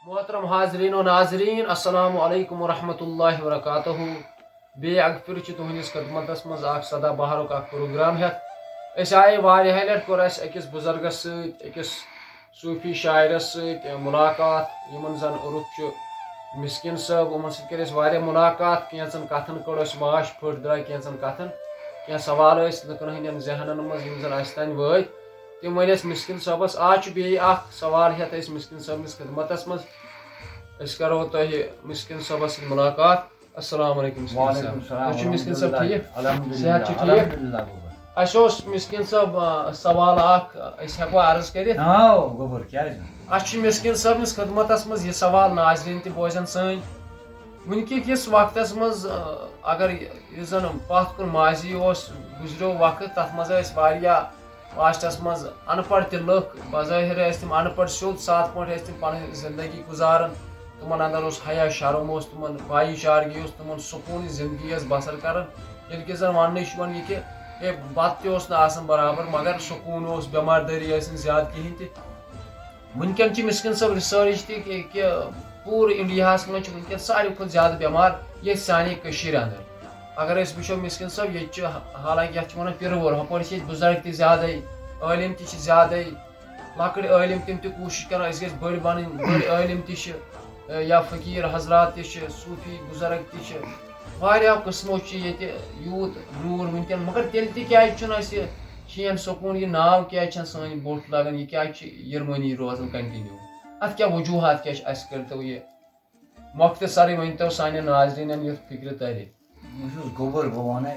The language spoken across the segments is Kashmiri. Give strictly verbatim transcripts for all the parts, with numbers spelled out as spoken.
محترم حاضرین و ناظرین، السلام علیکم ورحمۃ اللہ وبرکاتہ۔ بیٚیہِ اکہِ پھِرِ چھِ تُہنٛدِس خدمتس منٛز اکھ سدا بہارُک اکھ پروگرام ہٮ۪تھ۔ أسۍ آیے واریاہہِ لٹہِ، کوٚر اَسہِ أکِس بُزرگس سۭتۍ، أکِس صوٗفی شاعرس سۭتۍ مُلاقات، یِمن زن عرف چھُ مسکیٖن صٲب۔ یِمن سۭتۍ کٔر اَسہِ واریاہ مُلاقات، کینٛژن کتھن کٔڑ اَسہِ واش پھٔٹ، درٛاے کینٛژن کتھن، کینٛہہ سوال ٲسۍ لُکن ہٕنٛدٮ۪ن ذہنن منٛز، یِم زن اَسہِ تام وٲتۍ۔ تِم ؤنۍ اَسہِ مسکیٖن صٲبس۔ آز چھُ بیٚیہِ اکھ سوال ہٮ۪تھ أسۍ مسکیٖن صٲبنِس خدمتس منٛز۔ أسۍ کرو تۄہہِ مسکیٖن صٲبس سۭتۍ مُلاقات۔ السلام علیکم مسکیٖن صٲب۔ وعلیکم السلام تُہۍ چھِو مسکیٖن صٲب ورحمتہ اللہ۔ ٹھیٖک؟ الحمدللہ، صحت چھُ ٹھیٖک؟ الحمدللہ گوٚبُر۔ اَسہِ اوس مسکیٖن صٲب، آ، سوال اکھ، أسۍ ہٮ۪کوا عرض کٔرِتھ؟ آ، گوٚبُر، کیٛازِ نہٕ؟ اَسہِ چھُ مسکیٖن صٲبنِس خدمتس منٛز یہِ سوال، ناظریٖن تہِ بوزن سٲنۍ۔ وٕنکہِ کِس وقتس منٛز، آ، اگر یُس زن پتھ کُن ماضی اوس، گُزریو وقت، تتھ منٛز ٲسۍ واریاہ لاسٹس منٛز ان پڑھ تہِ لُکھ، بظٲہر ٲسۍ تِم ان پڑھ، سیوٚد سادٕ پٲٹھۍ ٲسۍ تِم پنٕنۍ زندگی گُزاران۔ تِمن اندر اوس حیا شرم، اوس تِمن بھایی چارگی، اوس تِمن سکوٗنٕچ زندگی ٲس بسر کران۔ ییٚلہِ کہِ زن وننہٕ چھُ یِوان یہِ کہِ ہے، بتہٕ تہِ اوس نہٕ آسان برابر، مگر سکوٗن اوس، بٮ۪مار دٲری ٲسۍ نہٕ زیادٕ کِہینۍ تہِ۔ وٕنکٮ۪ن چھِ مسکیٖن صٲب ریسرچ تہِ کہِ، کہِ پوٗرٕ انڈیاہس منٛز چھِ وٕنکٮ۪ن ساروی کھۄتہٕ زیادٕ بٮ۪مار ییٚتہِ سانہِ کٔشیٖرِ اندر۔ اگر أسۍ وٕچھو مسکیٖن صٲب، ییٚتہِ چھِ حالانکہ یتھ چھِ ونان پِرٕ وول، ہپٲرۍ چھِ ییٚتہِ بُزرگ تہِ زیادے، عٲلم تہِ چھِ زیادے، لۄکٕٹۍ عٲلم تِم تہِ کوٗشِش کران أسۍ گژھِ بٔڑۍ بنٕنۍ، بٔڑۍ عٲلم تہِ چھِ، یا فقیٖر حضرات تہِ چھِ، صوٗفی بُزرگ تہِ چھِ، واریاہو قٕسمو چھِ ییٚتہِ یوٗت روٗر وٕنکٮ۪ن۔ مگر تیٚلہِ تہِ کیازِ چھُنہٕ اَسہِ شین سکوٗن، یہِ ناو کیازِ چھَنہٕ سٲنۍ بوٚٹھ لگان، یہِ کیازِ چھِ یِرمٲنی روزان کنٹِنیو؟ اَتھ کیٛاہ وجوٗہات کیٛاہ چھِ؟ اَسہِ کٔرۍتو یہِ مۄختصرٕے، ؤنۍتو سانٮ۪ن ناظریٖنَن یُتھ فِکرِ تَرِ۔ بہٕ چھُس گوٚبُر، بہٕ وَنَے،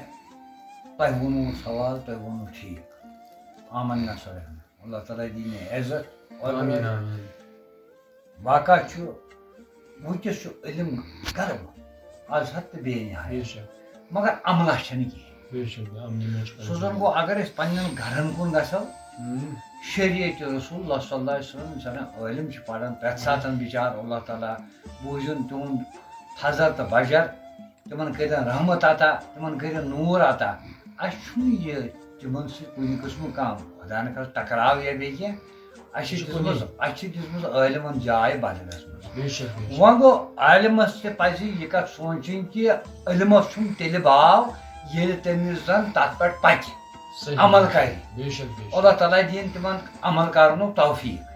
تۄہہِ ووٚنوُ سوال، تۄہہِ ووٚنوُ ٹھیٖک۔ آمنا سۄدرنا۔ اللہ تعالیٰ دِیہِ مےٚ عزت۔ آمیٖن، آمیٖن۔ واقعہ چھُ، وٕنکیٚس چھُ علم گرم، از حد تہٕ بے نہایت۔ بے شک۔ مگر عملہ چھنہٕ کِہیٖنۍ۔ بے شک، عملہِ منٛز چھُ سُہ زن پریشانی۔ گوٚو، اگر أسۍ پننٮ۪ن گرن کُن گژھو، ہم۔ شریعت رسول اللہ صلی اللہ علیہ وسلم، ییٚمہِ ساتہٕ عٲلم چھِ پران، پرٛٮ۪تھ ساتہٕ بِچار اللہ تعالیٰ بوٗزِن تِہُنٛد تھزر تہٕ بجر، تِمن کٔرِن رحمت عطا، تِمن کٔرِن نوٗر عطا۔ اَسہِ چھُنہٕ یہِ تِمن سۭتۍ کُنہِ قٕسمُک کانٛہہ خۄدا نہ کٔرِنۍ ٹکراو یا بیٚیہِ کینٛہہ۔ اَسہِ چھِ یہِ چھُ دِژمٕژ، کُنی۔ اَسہِ چھِ دِژمٕژ عٲلمن جاے بدلس منٛز۔ بے شک، بے شک۔ وۄنۍ گوٚو، عٲلمس تہِ پزِ یہِ کتھ سونٛچٕنۍ کہِ علمس چھُنہٕ تیٚلہِ باو، ییٚلہِ تٔمِس زن تتھ پٮ۪ٹھ پکہِ، صحیح۔ عمل کرِ۔ بے شک، بے شک۔ اللہ تعالیٰ دِیِن تِمن عمل کرنُک توفیٖق۔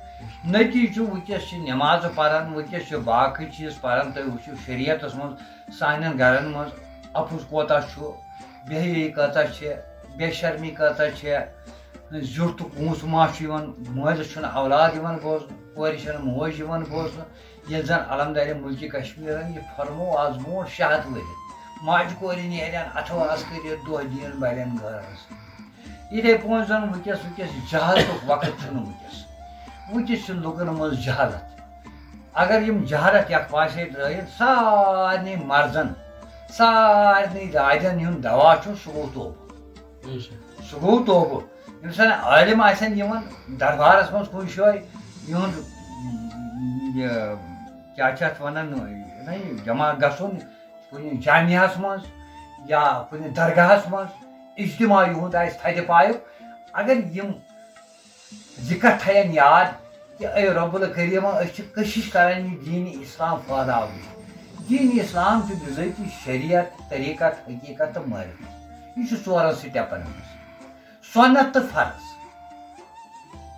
نتیٖجہٕ چھُ، وٕنکیٚس چھِ نمازٕ پران، وٕنکیٚس چھِ باقٕے چیٖز پران۔ تُہۍ وٕچھِو شریعتس منٛز، سانٮ۪ن گرن منٛز اپُز کوتاہ چھُ، بے حیٲیی کۭژاہ چھِ، بے شرمی کۭژاہ چھِ، زیُٹھ تہٕ کوٗنٛژھ ما چھُ یِوان، مٲلِس چھُنہٕ اولاد یِوان بوزنہٕ، کورِ چھَنہٕ موج یِوان بوزنہٕ۔ ییٚلہِ زَن علمدارِ مُلکہِ کشمیٖرَن یہِ فرموو آز برونٛٹھ شےٚ ہَتھ ؤری، ماجہِ کورِ نیرن اَتھٕ واس کٔرِتھ، دۄہ دیٖن بَرن گَرَس۔ یِتھَے پٲٹھۍ زَن وٕنکیٚس، وٕنکیٚس جہالتُک وقت چھُنہٕ وٕنکیٚس۔ وٕنکیٚس چھِ لُکَن منٛز جہالت۔ اگر یِم جہالت یَکھ پاسے ترٛٲیِتھ، سارنٕے مرضن، سارنٕے دادٮ۪ن ہُنٛد دوا چھُ، سُہ گوٚو توبہٕ۔ بے شک۔ سُہ گوٚو توبہٕ۔ ییٚمہِ ساتہٕ عٲلِم آسن یِوان دربارس منٛز کُنہِ جایہِ، یِہُنٛد، یہِ، کیٛاہ چھِ اَتھ وَنان، نہ، یہِ جمع گژھُن کُنہِ جامعہس منٛز یا کُنہِ درگاہس منٛز، اجتماع یِہُنٛد آسہِ تھدِ پایُک، اگر یِم زٕ کَتھ تھاین یاد کہِ اے رب الکریٖم، أسۍ چھِ کوٗشِش کران یہِ دیٖنِ اسلام پھٲلاوٕنۍ۔ دیٖنِ اسلام چھُ بِذٲتی شریعت، طریٖقت، حقیٖقت تہٕ معرفت۔ یہِ چھُ ژورن سِٹیپن منٛز۔ سُنت تہٕ فرض۔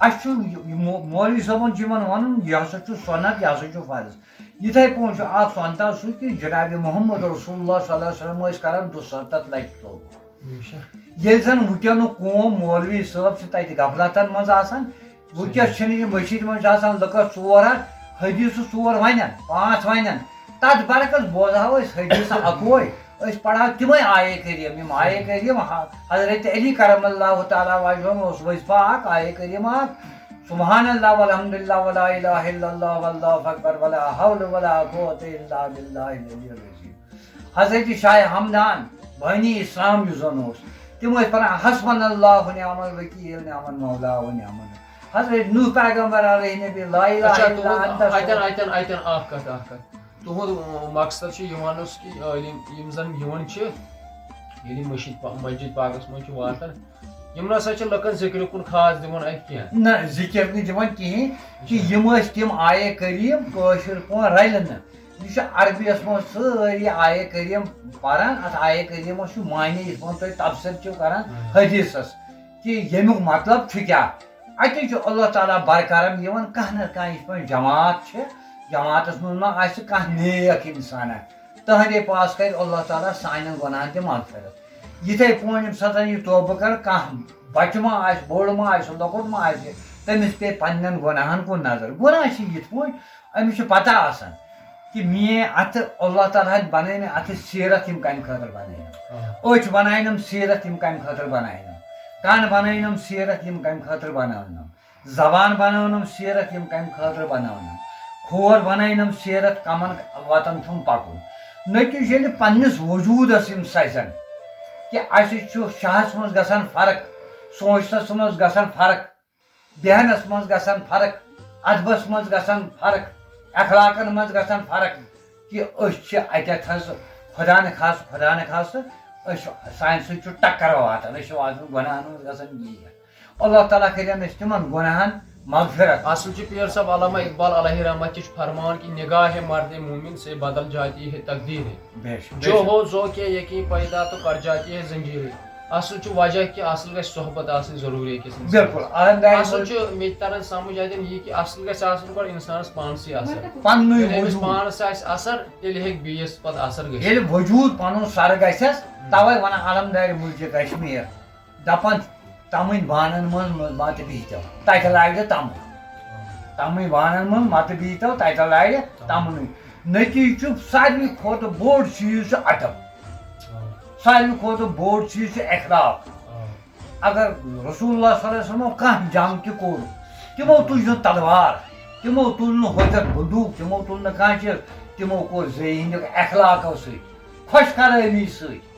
اَسہِ چھُ یہِ، یہِ مو-، مولوی صٲبن چھُ یِوان وَنُن، یہِ ہسا چھُ سُنت، یہِ ہسا چھُ فرض۔ یِتھَے پٲٹھۍ چھُ اَکھ سُنتا سُہ کہِ جناب محمد رسول اللہ صلی اللہ علیہ وسلم ٲسۍ کران دُسَتتھ لَٹہِ توبہٕ۔ بے شک۔ ییٚلہِ زَن وٕنکیٚنُک قوم مولوی صٲب چھِ تَتہِ غفلتن منٛز آسان، وٕنکیٚس چھِنہٕ یہِ مٔشیٖد منٛز چھِ آسان لُکَس ژور ہَتھ، حدیثہٕ ژور وَنن، پانٛژھ وَنن۔ تَتھ برعکس بوزہاو أسۍ حدیثہٕ اَکوے، أسۍ پَرہاو تِمَے آیے کریٖم، یِم آیے کریٖم ح-، حضرت علی کرم اللہ تعالیٰ وجہہ اوس وظیفہ اَکھ، آیے کریٖم اَکھ، سبحان اللہ والحمد للہ ولا الہ الا اللہ واللہ اکبر ولا حول ولا قوة الا باللہ العلی العظیم۔ حضرت شاہ ہمدان بانی اسلام یُس زن اوس، تِم ٲسۍ پران حسبنا اللہ و نعم الوکیل، نعم المولا و نعم ال-، حضرت نوح پیغمبر علیہ نبی، لا الہ اچھا، الا تُہُنٛد انت اَتٮ۪ن، سبحانک۔ اَتٮ۪ن، اَتٮ۪ن اکھ کتھ، اکھ کتھ۔ تُہُنٛد، اۭں، مقصد چھُ یِوان اوس کہِ عٲلِم یِم زن یِوان چھِ، ییٚلہِ مٔشیٖد پا-، مسجد پاکس منٛز چھِ واتان، یِم نہ سا چھِ لُکن ذِکرِ کُن خاص دِوان اَتھِ کینٛہہ۔ نہ، ذِکِر نہٕ دِوان کِہیٖنۍ، کہِ اچھا۔ یِم ٲسۍ تِم آیے کریٖم کٲشِر پٲٹھۍ رَلہِ نہٕ۔ یہِ چھُ عربیَس منٛز سٲری آیے کریٖم پَران، اَتھ آیے کریٖمَس چھُ معنی، یِتھ پٲٹھۍ تُہۍ تفسیر چھِو کَران ہاں۔ حدیثَس، کہِ ییٚمیُک مطلب چھُ کیٛاہ۔ اَتی چھُ اللہ تعالیٰ برکرم یِوان، کانٛہہ نَتہٕ کانٛہہ یِتھ پٲٹھۍ جماعت چھِ، جماعتَس منٛز ما آسہِ کانٛہہ نیک اِنسانا، تٕہٕنٛدے پاس کَرِ اللہ تعالیٰ سانٮ۪ن گۄناہَن تہِ مغفرت۔ یِتھَے پٲٹھۍ ییٚمہِ ساتہٕ یہِ توبہٕ کَرِ، کانٛہہ بَچہٕ ما آسہِ، بوٚڑ ما آسہِ، لۄکُٹ ما آسہِ، تٔمِس پیٚیہِ پنٛنٮ۪ن گۄناہَن کُن نظر۔ گۄناہ چھِ یِتھ پٲٹھۍ، أمِس چھِ پَتہ آسان کہِ میٛٲنۍ اَتھٕ، اللہ تعالیٰ ہَن بَنٲے مےٚ اَتھٕ سیٖرت، یِم کَمہِ خٲطرٕ بَنٲینَم۔ آ۔ أچھ بَناینَم سیٖرت، یِم کَمہِ خٲطرٕ بَناینَم۔ کَن بَنٲینَم سیٖرت، یِم کَمہِ خٲطرٕ بَنٲونَم۔ زبان بنٲونم سیرت، یِم کمہِ خٲطرٕ بنٲونم۔ کھور بنٲونم سیرت، کمن وتن چھُم پکُن۔ نتیجہ ییٚلہِ پننِس وجودس یِم سزن کہِ اسہِ چھُ شاہس منٛز گژھان فرق، سونچنس منٛز گژھان فرق، بیہنس منٛز گژھان فرق، ادبس منٛز گژھان فرق، اخلاقن منٛز گژھان فرق، کہِ أسۍ چھِ اتٮ۪تھ حظ خدا نخواستہٕ، خدا نخواستہٕ، أسۍ چھِ، سانہِ سۭتۍ چھُ ٹکر واتان، أسۍ چھِ واتان گۄناہن منٛز گژھان گیٖر۔ اللہ تعالیٰ کٔرِنۍ أسۍ تِمن گۄناہن مغفرت۔ اصل چھُ پیر صٲب علامہ اقبال علیہ رحمت چھِ فرمان کہ نگاہ مرد مومن سے بدل جاتی ہے تقدیر ہے۔ بے شک، بے جو شک۔ ہو ذوق یقین پیدا تو کٹ جاتی ہے زنجیریں۔ اصل چھُ وجہ کہ اصل گژھِ صحبت آسٕنۍ ضروٗری أکِس انسانس۔ بِلکُل، اہن داعی اصل ووٚن۔ چھُ مےٚ تہِ تران سمجھ اتٮ۪ن یہِ کہ اصل گژھِ آسُن گۄڈٕ انسانس پانسٕے اثر۔ پننُے ییٚلہِ أمِس وجوٗد۔ پانس آسہِ اثر، تیٚلہِ ہیٚکہِ بیٚیِس پتہٕ اثر گٔژھِتھ۔ ییٚلہِ وجوٗد پنُن سر گژھٮ۪س، توے ونان علمدارِ مُلکِ کشمیر۔ دپان، تمن بانن منٛز متہٕ بِہتو، تتہِ لارِ تمُن۔ تمن بانن منٛز متہٕ بِہتو، تتہِ لارِ تمنٕے۔ نتیجہٕ چھُ ساروی کھۄتہٕ بوٚڑ چیٖز چھُ ادب۔ ساروی کھۄتہٕ بوٚڑ چیٖز چھُ اخلاق۔ اگر رسول اللہ صلی اللہ علیہ وسلمو کانٛہہ جنگ تہِ کوٚر، تِمو تُج نہٕ تلوار، تِمو تُل نہٕ ہۄژر بندوٗق، تِمو تُل نہٕ کانٛہہ چیٖز، تِمو کوٚر زیٚیہِ ہٕنٛدِ اخلاقو سۭتۍ، خۄش کلٲمی سۭتۍ۔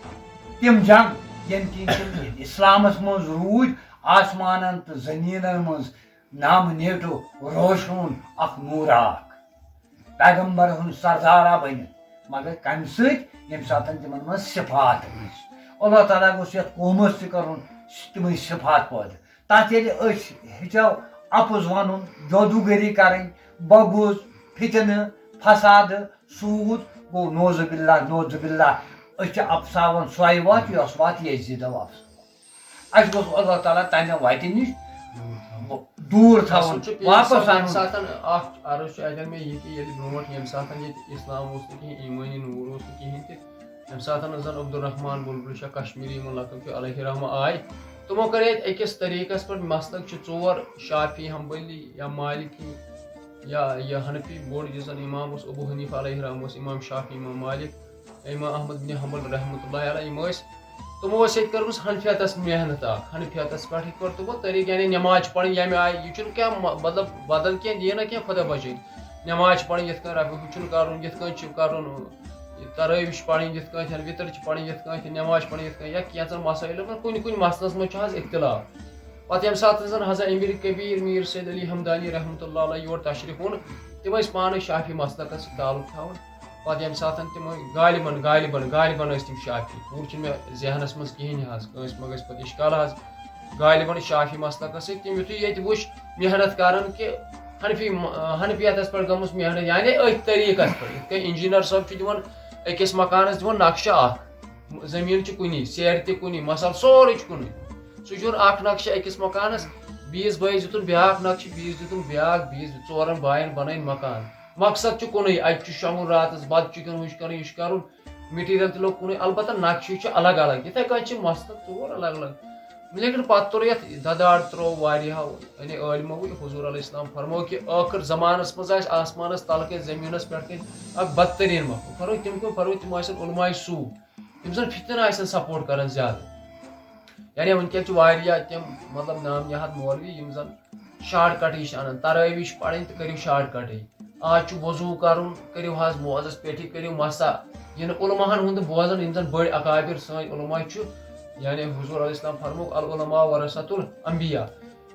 تِم جنگ، ییٚمہِ کِنۍ تِم اسلامس منٛز روٗدۍ، آسمانن تہٕ زٔمیٖنن منٛز نام نیٹو روشوُن اکھ نوٗرا اکھ۔ پیغمبر ہُنٛد سردارا بٔنِتھ، مگر کمہِ سۭتۍ؟ ییٚمہِ ساتہٕ تِمن منٛز صفات ٲسۍ۔ اللہ تعالیٰ گوٚژھ یتھ قومس تہِ کرُن تِمے صفات پٲدٕ۔ تتھ ییٚلہِ أسۍ ہیٚچھو اپُز ونُن، جادوگری کرٕنۍ، بغض، فتنہٕ، فسادٕ، سوٗد، گوٚو نعوذ باللہ، نعوذ باللہ، أسۍ چھِ اپساوان سۄے وتھ، یۄس وتھ یزیٖدو اپسٲو۔ اسہِ گوٚژھ اللہ تعالیٰ تمہِ وتہِ نِش دوٗر تھاوُن، اصل چھُ پیر واپس صٲب، ییٚمہِ انُن۔ ساتن اکھ عرض چھُ اتٮ۪ن مےٚ یہِ کہِ ییٚلہِ برونٛٹھ ییٚمہِ ساتن ییٚتہِ اسلام اوس نہٕ کِہینۍ، ایمٲنی نوٗر اوس نہٕ کِہینۍ تہِ، ییٚمہِ ساتن زن عبدالرحمان بلبل شاہ کشمیری یِمن لقب چھُ علیہ رحمہ آے، تِمو کٔرۍ اتہِ أکِس طریٖقس پٮ۪ٹھ، مسلک چھِ ژور، شافعی، حنبلی یا مالکی یا یہِ حنفی، بوٚڑ یُس زن امام اوس ابو حنیفہ علیہ رحمہ اوس، امام شافعی، امام مالک، امام احمد بن حنبل رحمۃ اللہ علیہ، یِم ٲسۍ، تِمو ٲس ییٚتہِ کٔرمٕژ حنفیتس محنت اکھ، حنفیتس پٮ۪ٹھ یِتھ پٲٹھۍ تِمو طریٖقہٕ، یعنی نٮ۪ماز چھِ پَرٕنۍ ییٚمہِ آیہِ، یہِ چھُنہٕ کینٛہہ م-، مطلب بدل کینٛہہ، یہِ نہ کینٛہہ خۄدا بچٲیِن۔ نٮ۪ماز چھِ پَرٕنۍ یِتھ کٔنۍ، رۄپیہِ ہُہ چھُنہٕ کَرُن، یِتھ کٔنۍ چھُ کَرُن، ترٲویح چھِ پَرٕنۍ یِتھ کٔنۍ، وِتر چھِ پَرٕنۍ یِتھ کٔنۍ، نٮ۪ماز چھِ پَرٕنۍ یِتھ کٔنۍ، یا کینٛژن مسٲیلن منٛز، کُنہِ کُنہِ مسلس منٛز چھُ حظ اختلاف۔ پتہٕ ییٚمہِ ساتہٕ زن حضرت امیر کبیر میر سید علی حمدانی رحمۃ اللہ علیہ یور تشریف اوٚن، تِم ٲسۍ پانہٕ شافعی مسلکس سۭتۍ تعلق تھاوان۔ پتہٕ ییٚمہِ ساتہٕ تِم غالباً، غالباً، غالباً ٲسۍ تِم شافعی، پوٗرٕ چھُنہٕ مےٚ ذہنس منٛز کِہینۍ حظ، کٲنٛسہِ ما گژھِ پتہٕ اشکال حظ۔ غالباً شافعی مسلکس سۭتۍ تِم یُتھُے ییٚتہِ وٕچھ محنت کران کہِ حنفی، حنفیتس پٮ۪ٹھ گٔمٕژ محنت، یعنی أتھۍ طریٖقس پٮ۪ٹھ، یِتھ کٔنۍ انجینئر صٲب چھُ دِوان أکِس مکانس دِوان نقشہٕ اکھ، زٔمیٖن چھِ کُنی، سیرِ تہِ کُنی، مسالہٕ سورُے چھُ کُنُے۔ سُہ چھُ اکھ نقشہٕ أکِس مکانس، بیٚیِس بٲیِس دیُتُن بیٛاکھ نقشہٕ، بیٚیِس دیُتُن بیٛاکھ، بیٚیِس دیُت، ژورن باین بنٲوِن مکان۔ مقصد چھُ کُنُے، اتہِ چھُ شۄنٛگُن راتس، بتہٕ چھُ کھیوٚن، ہُہ چھُ کرُن، یہِ چھُ کرُن، material تہِ لوٚگ کُنُے، البتہ نقشہٕ چھُ الگ الگ۔ یِتھے کٔنۍ چھِ مسلک ژور الگ الگ۔ لیکن پتہٕ توٚر یتھ ددار ترٛوو واریاہو، یعنی عٲلمو، حضور علیہ السلام فرموو کہِ ٲخر زمانس منٛز آسہِ آسمانس تل کٔنۍ، زٔمیٖنس پٮ۪ٹھ کٔنۍ اکھ بدترین مخلوق۔ فرموو تِم کٔم؟ فرموو تِم آسن علماء سوٗ، یِم زن فتنہٕ آسن support کران زیادٕ۔ یعنی وٕنکیٚن چھِ واریاہ تِم، مطلب، نام نہاد مولوی، یِم زن short cut چھِ انان، تراویح چھِ پرٕنۍ تہٕ کٔرِو short cut۔ آز چھُ وضوٗ کرُن، کٔرِو حظ موزس پٮ۪ٹھٕے، کٔرِو مسح۔ یِنہٕ علماہن ہُنٛد بوزان، یِم زن بٔڑۍ اکابر سٲنۍ علماء چھِ، یعنی حضور علیہ السلام فرمووُکھ، "العلماء ورثۃ الانبیاء۔"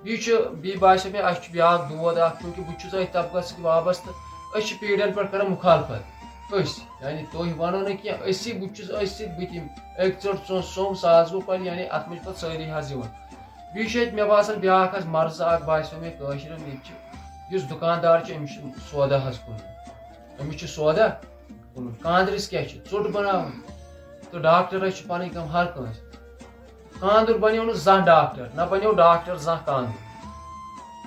بیٚیہِ چھُ، بیٚیہِ باسیو مےٚ، اَسہِ چھُ بیٛاکھ دود اکھ، چوٗنٛکہِ بہٕ تہِ چھُس أتھۍ طبقس سۭتۍ وابستہٕ، أسۍ چھِ پیٖرن پٮ۪ٹھ کران مُخالفت۔ أسۍ، یعنی تُہۍ ونو نہٕ کینٛہہ، أسی، بہٕ تہِ چھُس أتھۍ سۭتۍ، بہٕ تہِ یِم أکۍ ژٔٹ ژوٚن سوٚم، ساس گوٚو پَلہِ، یعنی اَتھ منٛز چھِ پَتہٕ سٲری حظ یِوان۔ بیٚیہِ چھُ ییٚتہِ مےٚ باسان بیٛاکھ حظ مرضہٕ اکھ باسیو مےٚ کٲشرٮ۪ن ییٚتہِ چھِ، یُس دُکاندار چھُ أمِس چھُ سودا حظ کٕنُن، أمِس چھُ سودا کٕنُن۔ کاندرِس کیٛاہ چھُ؟ ژوٚٹ بناوٕنۍ۔ تہٕ ڈاکٹرس چھِ پنٕنۍ کٲم ہر کٲنٛسہِ۔ کاندُر بنیو نہٕ زانٛہہ ڈاکٹر، نہ بنیو ڈاکٹر زانٛہہ کاندُر۔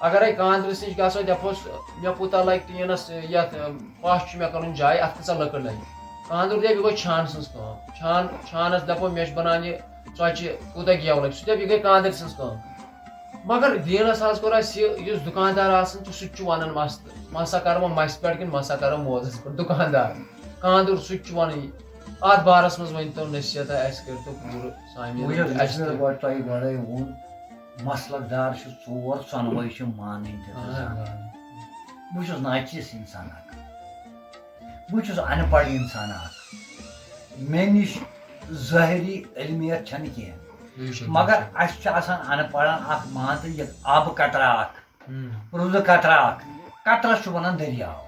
اگرے کاندرِس نِش گژھو، دپوس، مےٚ کوٗتاہ لگہِ ٹیٖنس، یتھ، پش چھُ مےٚ کرُن جایہِ، اتھ کۭژاہ لٔکٕر لگہِ؟ کاندُر دپہِ، یہِ گوٚو چھانہٕ سٕنٛز کٲم۔ چھان چھانس دپو، مےٚ چھُ بنان یہِ ژۄچہِ، کوٗتاہ گیو لگہِ؟ سُہ دپہِ، یہِ گٔے کاندرِ سٕنٛز کٲم۔ مگر دیٖنس حظ کوٚر اسہِ یہِ، یُس دُکاندار آسان چھُ، سُہ تہِ چھُ ونان مس، مسا کرٕ بہٕ مسہِ پٮ۪ٹھ کِنہٕ مسا کرٕ بہٕ موزس پٮ۪ٹھ؟ دُکاندار، کاندُر، سُہ تہِ چھُ ونان یہِ۔ اتھ بارس منٛز ؤنۍ تو نصیحت، اسہِ کٔرۍ تو پوٗرٕ سامعیٖنن وٕچھ حظ، تہِ، یُس اسہِ مےٚ تہِ۔ گۄڈٕ تۄہہِ گۄڈے ووٚن، مسلک دار چھِ ژور، ژۄنوَے چھِ مانٕنۍ تہِ تہٕ آ، زانٕنۍ۔ مانٕنۍ۔ بہٕ چھُس ناچیٖز انسان اکھ، بہٕ چھُس ان پڑھ انسان اکھ، مےٚ نِش ظٲہری علمیت چھنہٕ کینٛہہ، بے شک، مگر بے شک۔ اسہِ چھِ آسان ان پڑھن اکھ، مان ژٕ، یہِ آبہٕ قطرہ اکھ، ہم۔ روٗدٕ قطرہ اکھ، قطرس چھُ ونان دٔریاو،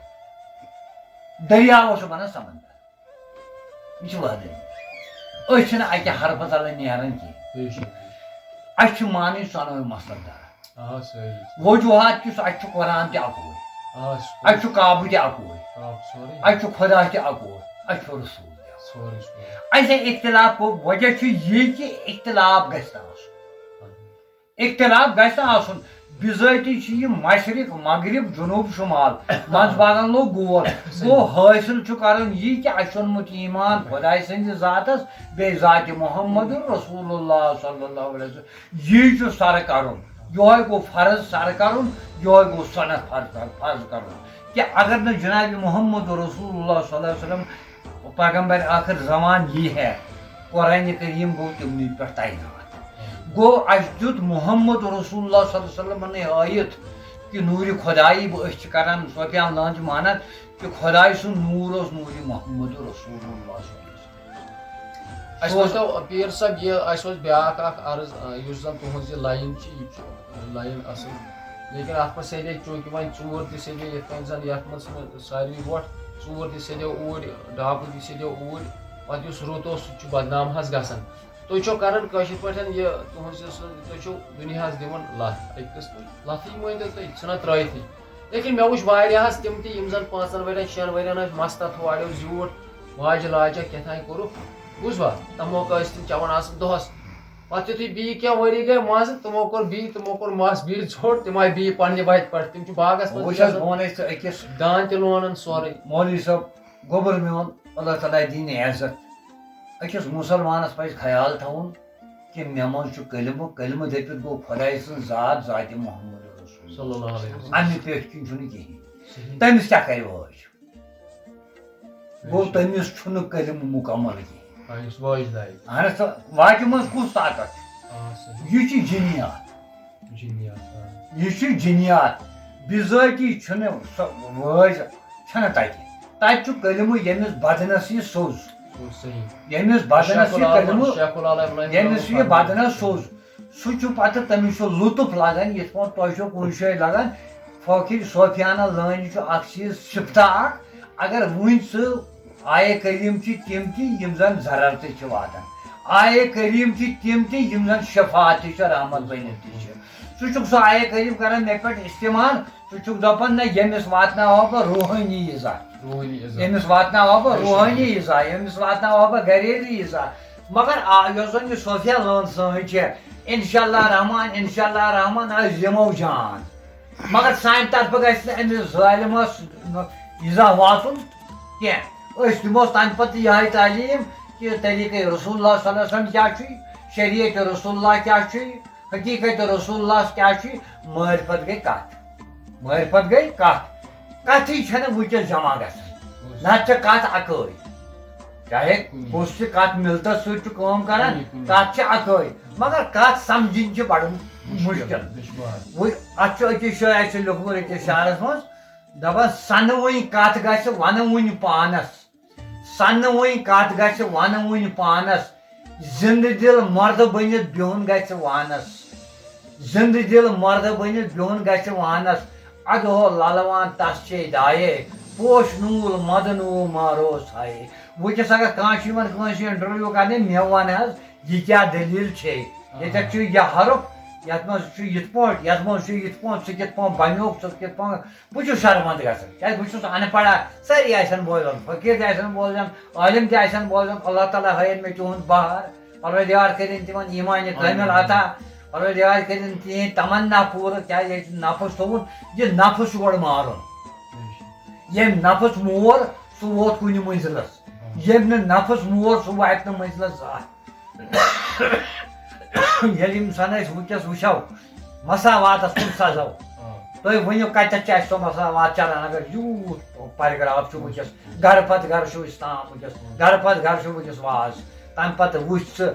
دٔریاوس چھُ ونان سمندر۔ یہِ چھُ وحدٲنی۔ أسۍ چھِنہٕ اَکہِ حرفہٕ تَلہٕ نیران کینٛہہ۔ بے شک۔ اَسہِ چھِ مانٕنۍ ژۄنوَے مسلک دار۔ آ، صحیح۔ وجوہات کِس، اَسہِ چھُ قرآن تہِ اَکُے۔ آ، سُہ اَسہِ چھُ کعبہٕ تہِ اَکُے۔ کعبہٕ سورُے۔ اَسہِ چھُ خۄدا تہِ اَکُے۔ اَسہِ چھُ رسول تہِ اَکُے۔ سورُے، سورُے۔ اَسہِ اختلاف گوٚو، وجہ چھُ یہِ کہِ اختلاف گژھِ نہٕ آسُن۔ اختلاف گژھِ نہٕ آسُن۔ بِذٲتی چھِ یہِ مشرق، مغرب، جنوب، شمال، منٛز باغن لوٚگ گول۔ صحیح۔ گوٚو، حٲصِل چھُ کرُن یہِ کہِ اَسہِ اوٚنمُت ایمان خۄداے سٕنٛدِس ذاتس، بیٚیہِ ذاتِ محمد رسول اللہ صلی اللہ علیہ وسلم۔ یی چھُ سر کرُن۔ یِہوٚے گوٚو فرض سر کرُن، یِہوٚے گوٚو سنت فرض کر-، فرض کرُن۔ کہِ اگر نہٕ جناب محمد رسول اللہ صلی اللہ علیہ وسلم پیغمبر آخر زمان یی ہے، قرآن کریم گوٚو تِمنٕے پٮ۪ٹھ تعینات۔ گوٚو، اَسہِ دیُت محمد رسول اللہ صلی اللہ علیہ وسلمن ہٲیِتھ کہِ نوٗرِ خۄدایی بہٕ، أسۍ چھِ کران سفیان لٲنٛچ مانان کہِ خۄداے سُنٛد نوٗر اوس نوٗرِ محمد رسول اللہ صلی اللہ علیہ وسلم۔ اَسہِ ؤنۍتو، پیٖر صٲب، یہِ اَسہِ اوس بیٛاکھ اکھ عرض، آ، یُس زن تُہنٛز یہِ line چھِ، یہِ چھُ line اصل، لیکن اتھ منٛز سیدے، چوٗنٛکہِ وۄنۍ ژوٗر تہِ سیدے، یِتھ کٔنۍ زن یتھ منٛز ساروی برونٛٹھ ژوٗر تہِ سیدیو اوٗرۍ، ڈاکوٗ تہِ سیدیو اوٗرۍ، پتہٕ یُس رُت اوس، سُہ تہِ چھُ بدنام حظ گژھان۔ تُہۍ چھِو کران کٲشِر پٲٹھۍ یہِ تُہنٛز یہِ سُہ، تُہۍ چھِو دُنیاہَس دِوان لَتھ، أکِس لَتھٕے مٲنۍ تو تُہۍ، ژھٕنان ترٛٲیتھٕے۔ لیکن مےٚ وٕچھ واریاہَس تِم تہِ، یِم زَن پانٛژَن ؤرٮ۪ن، شٮ۪ن ؤرٮ۪ن ٲسۍ مَستَتھ واریو زیوٗٹھ، واجہِ لاجہِ کیٛاہ تام کوٚرُکھ، بوٗزوا؟ تِمو کیٛاہ ٲسۍ تِم چٮ۪وان آسان دۄہَس۔ پَتہٕ یُتھُے بیٚیہِ کینٛہہ ؤری گٔے منٛزٕ، تِمو کوٚر بیٚیہِ، تِمو کوٚر مَس بیٚیہِ ژھوٚٹ، تِم آیہِ بیٚیہِ پنٛنہِ وَتہِ پٮ۪ٹھ، تِم چھِ باغَس منٛز وٕچھ حظ، روزان۔ بہٕ وَنَے ژےٚ أکِس دان تہِ لونان سورُے۔ مولوی صٲب، گوٚبُر میون، اللہ تعالیٰ دِیِن عزت۔ أکِس مُسلمانَس پَزِ خیال تھاوُن کہِ مےٚ منٛز چھُ کلمہٕ، کلمہٕ دٔپِتھ گوٚو خۄداے سٕنٛز ذات، ذاتِ محمد رسول۔ صلی اللہ علیہ وسلم۔ اَمہِ پٮ۪ٹھ کِنۍ چھُنہٕ کِہیٖنۍ۔ صحیح۔ تٔمِس کیٛاہ کَرِ وٲج؟ گوٚو، صحیح۔ تٔمِس چھُنہٕ کلمہٕ مُکمل کِہیٖنۍ۔ آ، یُس وٲج لایہِ۔ اَہَن حظ، تہٕ واجہِ منٛز کُس طاقت چھُ؟ آ، صحیح۔ یہِ چھِ جِنیات۔ جِنیات، آ۔ یہِ چھُ جِنیات۔ بِذٲتی چھُنہٕ سۄ وٲج چھَنہٕ تَتہِ۔ تَتہِ چھُ کلمہٕ ییٚمِس بدنَس یہِ سوٚز۔ گوٚو صحیح۔ ییٚمِس بدنَس شیخ یہِ العالم، کلمہٕ، شیخ العالم رحمہ ییٚمِس اللہ یہِ بدنَس سوٚز، سُہ چھُ پَتہٕ، تٔمِس چھُ لطف لَگان، یِتھ پٲٹھۍ تۄہہِ چھو کُنہِ جایہِ لَگان۔ فقیٖر صوفیانہ لٲنہِ چھُ اَکھ چیٖز، سِفتاح اَکھ۔ اگر وٕنۍ ژٕ آیے کریم چھِ تِم تہِ یِم زَن ضرر تہِ چھِ واتان۔ آیے کریم چھِ تِم تہِ یِم زَن شفا تہِ چھِ، رحمت بٔنِتھ تہِ چھِ۔ ژٕ چھُکھ سُہ آیے کریم کران مےٚ پٮ۪ٹھ استعمال، ژٕ چھُکھ دَپان، نہ، ییٚمِس واتناوہا بہٕ روحٲنی اِزا۔ روحٲنی اِزا۔ ییٚمِس واتناوہا بہٕ روحٲنی اِزا، ییٚمِس واتناوہا بہٕ گریلی اِزا۔ مگر آ، یۄس زَن یہِ صوفیا لٲن سٲنۍ چھےٚ، انشاءاللہ رحمان، انشاءاللہ رحمان، أسۍ دِمو جان۔ مگر سانہِ طرفہٕ گژھِ نہٕ أمِس ظٲلمَس اِزا واتُن کینٛہہ۔ أسۍ دِموس تَمہِ پَتہٕ یِہوٚے تعلیٖم کہِ طریٖقَے رسول اللہ صلی اللہ علیہ وسلم کیٛاہ چھُے، شریعت رسول اللہ کیٛاہ چھُے، حقیٖقت رسول اللہ کیٛاہ چھُے۔ معرفت گٔے کَتھ، معرفت گٔے کَتھ، کَتھٕے چھَنہٕ وٕنکٮ۪س جمع گژھان، نَتہٕ چھےٚ کَتھ اَکٲے۔ چاہے کُس تہِ کتھ مِلتس سۭتۍ چھُ کٲم کران، کُنہِ، کُنہِ۔ کتھ چھِ اکٲے، مگر کتھ سمجھِنۍ چھِ بڑٕ مُشکل، مُشکل۔ دُشوار۔ وۄنۍ اتھ چھُ أکِس جایہِ اَسہِ لیوٗکھمُت أکِس شعرس منٛز، دپان، سنہٕ وٕنۍ کتھ گژھِ ونہٕ وٕنۍ پانس، سنہٕ وٕنۍ کتھ گژھِ ونہٕ وٕنۍ پانس، زندٕ دِل مردٕ بٔنِتھ بِہُن گژھِ وانس۔ زندٕ دِل مردٕ بٔنِتھ بِہُن گژھِ وانس، ادہو للوان تس چھے دایے، پوش نوٗل مدٕ نوٗ ماروس ہایے۔ وٕنکیٚس اگر کانٛہہ چھُ یِوان کٲنٛسہِ interview کرنہِ، مےٚ وَن حظ، یہِ کیٛاہ دٔلیٖل چھے؟ ییٚتٮ۪تھ چھُ یہِ حرف، یَتھ منٛز چھُ یِتھ پٲٹھۍ، یَتھ منٛز چھُ یِتھ پٲٹھۍ، ژٕ کِتھ پٲٹھۍ بَنیوکھ، ژٕ کِتھ پٲٹھۍ، بہٕ چھُس شرمنٛدٕ گژھان، کیٛازِ بہٕ چھُس اَن پَڑھا، سٲری آسن بوزان، فقیٖر تہِ آسن بوزان، عٲلِم تہِ آسن بوزان، اللہ تعالیٰ ہٲیِن مےٚ تِہُنٛد بہار، پروردگار کٔرِن تِمن ایٖمانِ کٲمِل آمیٖن۔ عطا، پروردگار کٔرِن تِہِنٛدۍ تمنا پوٗرٕ، کیٛازِ ییٚتہِ چھُ نفس تھوٚوُن، یہِ نفس چھُ گۄڈٕ مارُن۔ ییٚمۍ نفس مور، سُہ ووت کُنہِ منزلس۔ ییٚمۍ نہٕ نفس مور، سُہ واتہِ نہٕ منزلس زانٛہہ۔ ییٚلہِ اِنسان أسۍ وٕنکیٚس وٕچھو، مساواتس کُن سزو۔ آ۔ تُہۍ ؤنِو، کتٮ۪تھ چھِ اَسہِ سۄ مساوات چلان، اگر یوٗت پیراگراف چھُ وٕنکیٚس، گرٕ پتہٕ گرٕ چھُ اِسلام وٕنکیٚس، گرٕ پتہٕ گرٕ چھُ وٕنکیٚس واز۔ تَمہِ پتہٕ وٕچھ ژٕ،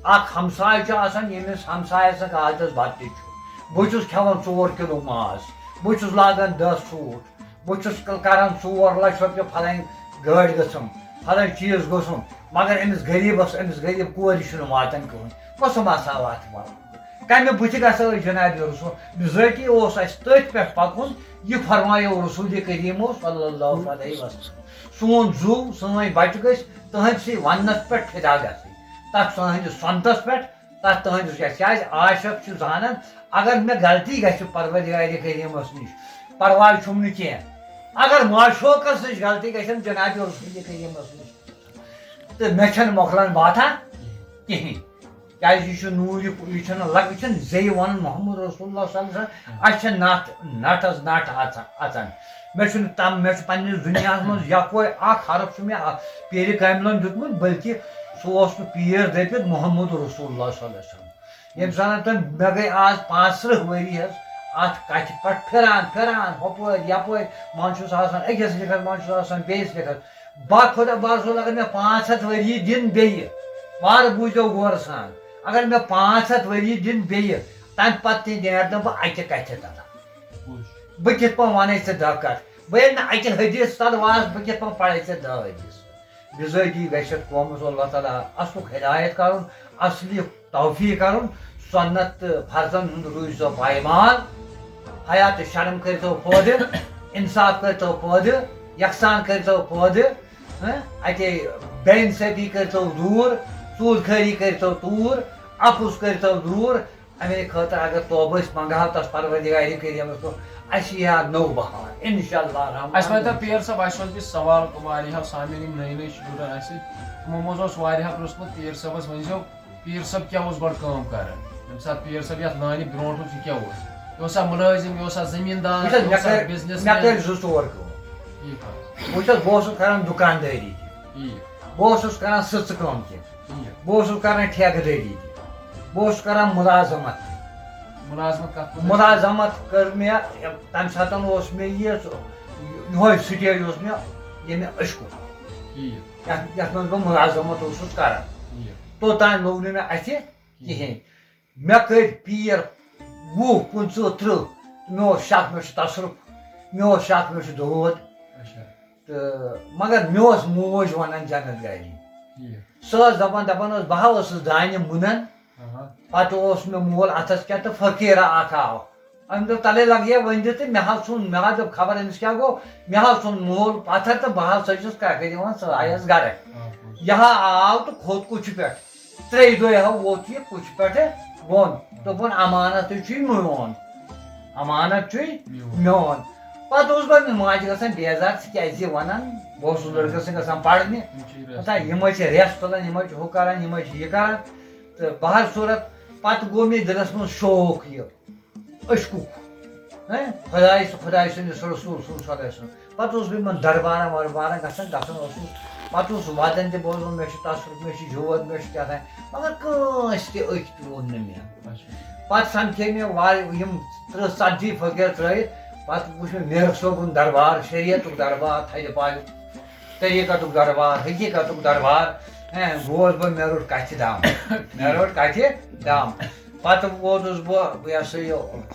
اکھ ہمساے چھُ آسان، ییٚمِس ہمسایس نہٕ کالچس بتہٕ تہِ چھُ۔ بہٕ چھُس کھٮ۪وان ژور کِلوٗ ماز، بہٕ چھُس لاگان دَہ سوٗٹ، بہٕ چھُس ک-، کران ژور لچھ رۄپیہِ فلٲنۍ گٲڑۍ گٔژھٕم، فلٲنۍ چیٖز گوٚژھُم، مگر أمِس غریٖبس، أمِس غریٖب کورِ چھُنہٕ واتان کٕہٕنۍ۔ کۄس مساوات چھِ وَنان؟ کمہِ بُتھِ گژھو أسۍ جناب رسول؟ بِذٲتی اوس اَسہِ تٔتھۍ پٮ۪ٹھ پَکُن، یہِ فرمایو رسول کریٖمو صلی اللہ علیہ وسلم۔ سون زُو، سٲنۍ بچہِ گٔژھۍ تٕہٕنٛدسٕے وننس پٮ۪ٹھ فدا گژھٕنۍ، تَتھ تُہٕنٛدِس سۄنتس پٮ۪ٹھ، تَتھ تُہٕنٛدِس یَتھ۔ کیٛازِ عاشق چھُ زانان، اگر مےٚ غلطی گژھِ پروردگارِ کریٖمس نِش، پرواے چھُم نہٕ کینٛہہ۔ اگر معشوقس نِش غلطی گژھن جناب رسول کریٖمس نِش، تہٕ مےٚ چھَنہٕ مۄکلان باتھا کِہیٖنۍ۔ کیٛازِ یہِ چھُ نوٗر، یہِ، یہِ چھُنہٕ لگ-، یہِ چھُنہٕ زیٚیہِ وَنُن محمد رسول اللہ صلی اللہ علیہ وسلم۔ اَسہِ چھےٚ نَٹھ، نَٹھَس نَٹھ اَژان، اَژان۔ مےٚ چھُنہٕ تَم، مےٚ چھُ پنٛنِس دُنیاہَس منٛز یَکوے اَکھ حرف چھُ مےٚ اَ-، پیرِ کاملَن دیُتمُت، بلکہِ سُہ اوس نہٕ پیٖر دٔپِتھ محمد رسول اللہ صلی اللہ علیہ وسلم۔ ییٚمہِ ساتہٕ تۄہہِ مےٚ گٔے آز پانٛژترٕٛہ ؤری حظ اَتھ کَتھِ پٮ۪ٹھ پھِران، پھِران، ہۄپٲرۍ، یَپٲرۍ، منٛزٕ چھُس آسان أکِس لیکھَس، منٛزٕ چھُس آسان بیٚیِس لیکھَس۔ با خۄدا بارسول، اگر مےٚ پانٛژھ ہَتھ ؤری دِن بیٚیہِ، وارٕ بوٗزیو غورٕ سان، اگر مےٚ پانٛژھ ہَتھ ؤری دِن بیٚیہِ، تَمہِ پَتہٕ تہِ نیرٕ نہٕ بہٕ اَکہِ کَتھِ تَلہٕ۔ بہٕ کِتھ پٲٹھۍ وَنَے ژےٚ دَہ کَتھ؟ بہٕ ییٚلہِ نہٕ اَکہِ حدیٖث تَلہٕ واس، بہٕ کِتھ پٲٹھۍ پَرَے ژےٚ دَہ حدیٖث؟ بِذٲتی گژھِ قومَس اللہ تعالیٰ اَصلُک ہدایت کَرُن، اَصلی توفیٖق کَرُن، سُنت تہٕ فرضن ہُنٛد روٗزۍ تو پایمال، حیا تہٕ شرم کٔرۍ تو پٲدٕ، اِنصاف کٔرۍ تو پٲدٕ، یکسان کٔرۍ تو پٲدٕ، ہہ؟ اَتے بے اِنصٲفی کٔرۍ تو دوٗر، ژوٗرخٲری کٔرۍ تو دوٗر، اَپُز کٔرۍ تو دوٗر۔ اَمے خٲطرٕ اگر توبہٕ أسۍ منٛگہو تَس پروردگارِ کریٖمَس کُن، اَسہِ یی ہا نوٚو بہار، اِنشاء اللہ الرحمن۔ اَسہِ ؤنۍ تو پیٖر صٲب، اَسہِ اوس بیٚیہِ سوال، واریاہو سامعیٖن یِم نٔے نٔے چھِ جُڑان اَسہِ سۭتۍ، تِمو منٛز اوس واریاہو پرٛژھمُت، پیٖر صٲبَس ؤنۍ زیو، پیٖر صٲب کیٛاہ اوس گۄڈٕ کٲم کران؟ ییٚمہِ ساتہٕ پیٖر صٲب یَتھ لٲنہِ برونٛٹھ اوس، یہِ کیٛاہ اوس؟ یہِ اوسا مُلٲزِم، یہِ اوسا زٔمیٖندار، وٕچھ حظ، یہِ مےٚ اوسا کٔرۍ، business مےٚ man؟ کٔرۍ زٕ ژور کٲم۔ ٹھیٖک حظ۔ وٕچھ حظ، بہٕ اوسُس کران دُکاندٲری تہِ۔ ٹھیٖک۔ بہٕ اوسُس کران سٕژٕ کٲم تہِ۔ ٹھیٖک۔ بہٕ اوسُس کران ٹھیکہٕ دٲری تہِ۔ بہٕ اوسُس کران مُلازمت تہِ۔ مُلازمت کَتھ منٛز؟ مُلازمت کٔر مےٚ، تَمہِ ساتہٕ اوس مےٚ یہِ، یِہوٚے سٹیج اوس مےٚ، ییٚمہِ عشقُک۔ ٹھیٖک۔ یَتھ، یَتھ منٛز بہٕ مُلازمت اوسُس کران۔ ٹھیٖک۔ توٚتام لوٚگ نہٕ مےٚ اَتھِ کِہیٖنۍ۔ مےٚ کٔرۍ پیٖر وُہ، پٕنٛژٕہ، تٕرٛہ، مےٚ اوس شک، مےٚ چھُ تصرُف، مےٚ اوس شک، مےٚ چھُ دود۔ اچھا۔ تہٕ مگر مےٚ اوس موج وَنان جنت گاری۔ ٹھیٖک۔ سۄ ٲس دَپان، دَپان ٲس، بہٕ ہا ٲسٕس دانہِ مُنان، اہا۔ پَتہٕ اوس مےٚ مول اَتھَس کیٛاہ تہٕ فقیٖرا اَکھ آو۔ أمۍ دوٚپ، تَلَے لَگہِ ہے ؤنۍ دِ تہٕ مےٚ حظ ژھُن، مےٚ حظ دوٚپ، خبر أمِس کیٛاہ گوٚو، مےٚ حظ ژھُن مول پَتھَر تہٕ بہٕ حظ ژٔجِس کَرٕ یِوان، ژٕ آیَس گَرٕ۔ آ، پوٚز۔ یہِ ہا آو تہٕ کھوٚت کُچھِ پٮ۪ٹھ۔ ترٛیٚیہِ دۄہہِ ہا ووت یہِ کُچھِ پٮ۪ٹھٕ بۄن۔ دوٚپُن، "امانتٕے چھُے میون، امانت چھُے میون۔" میون۔ پتہٕ اوسُس بہٕ أمِس ماجہِ گژھان بیزار، "ژٕ کیازِ یہِ ونان؟" بہٕ اوسُس لٔڑکس سۭتۍ گژھان پرنہِ۔ یِم چھِ یہِ دپان، "یِم حظ چھِ rest تُلان، یِم حظ چھِ ہُہ کران، یِم حظ چھِ یہِ کران۔" تہٕ بہر صورت پتہٕ گوٚو مےٚ دِلس منٛز شوق یہِ عشقُک، ہیں؟ خداے سُہ، خداے سٕنٛدِس رسول صلی اللہ علیہ وسلم۔ پتہٕ اوسُس بہٕ یِمن دربارن وربارن گژھان، گژھان اوسُس۔ پتہٕ اوسُس وعدن تہِ بوزان، مےٚ چھُ تصرُف، مےٚ چھُ یور، مےٚ چھُ کیٛاہ تام۔ مگر کٲنٛسہِ تہِ أکۍ تہِ ووٚن نہٕ مےٚ۔ اچھا۔ پتہٕ سمکھے مےٚ واریاہ، یِم ترٕٛہ ژتجی فقیٖر ترٲوِتھ۔ پتہٕ وٕچھ مےٚ میرخ صٲبُن دربار، شریعتُک دربار، تھدِ پایُک، طریٖقتُک دربار، حقیٖقتُک دربار۔ ہیں، گوس بہٕ، مےٚ روٚٹ کتھِ دم۔ مےٚ روٚٹ کتھِ دم۔ پتہٕ ووتُس بہٕ، یہِ ہسا یہِ،